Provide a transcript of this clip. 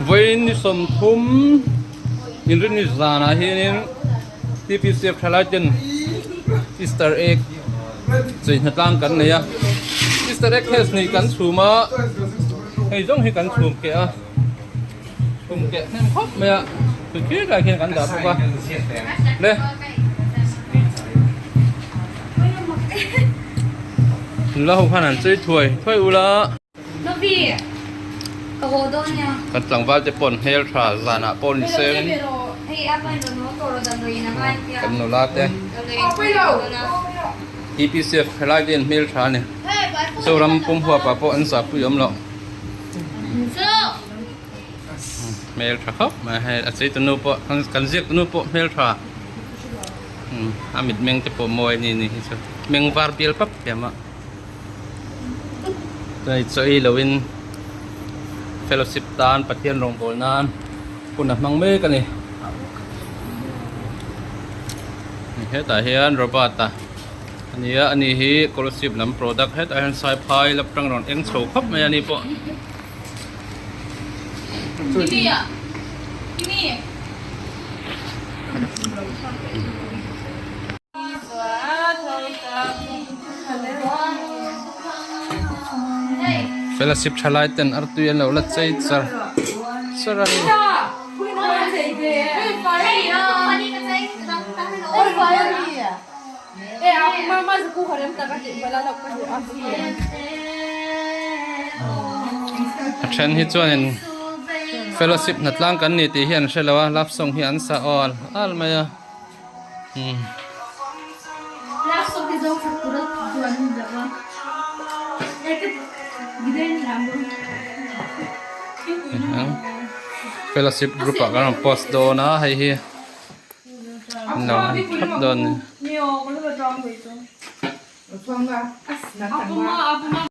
Vawiin ni 30 inrinni zanah hianin TPCF thalai ten Easter egg chei hnatlang kan nei a Easter egg test nih kan chhum a hei zawng hi kan chhum keh a chhum keh hnem khawp mai a tui khi lai khian kan dah bawk a le nula ho khan an chei thuai thuai ula. Kan tlangval te pawh an hmel tha zanah pawh ni seng kan nula te TPCF helai te an hmel tha a ni Zoram pum huapah pawh an zahpui awm loh hmel tha khawp mai hei a chei tunu pawh kan ziak tunu pawh hmel tha a mitmeng te pawh mawi a ni ni hi chu meng var bial pap thiam a. Chuan chaw ei loin fellowship tan Pathian rawngbâwl nan hun a hmang mek a ni. Hetah hian Robert a a ni a ani hi scholarship lam product hetah hian saiphai lap tang rawn eng chho khawp mai a ni pawh. Fellowship thalai ten artui an lo la chei char char a ni. A then hi chuanin fellowship hnatlang kan ni tih hi an hre lo a love song hi an sa awl al mai a. Fellowship group ah kan rawn post dawn a hei hi an lo thap dawn a ni.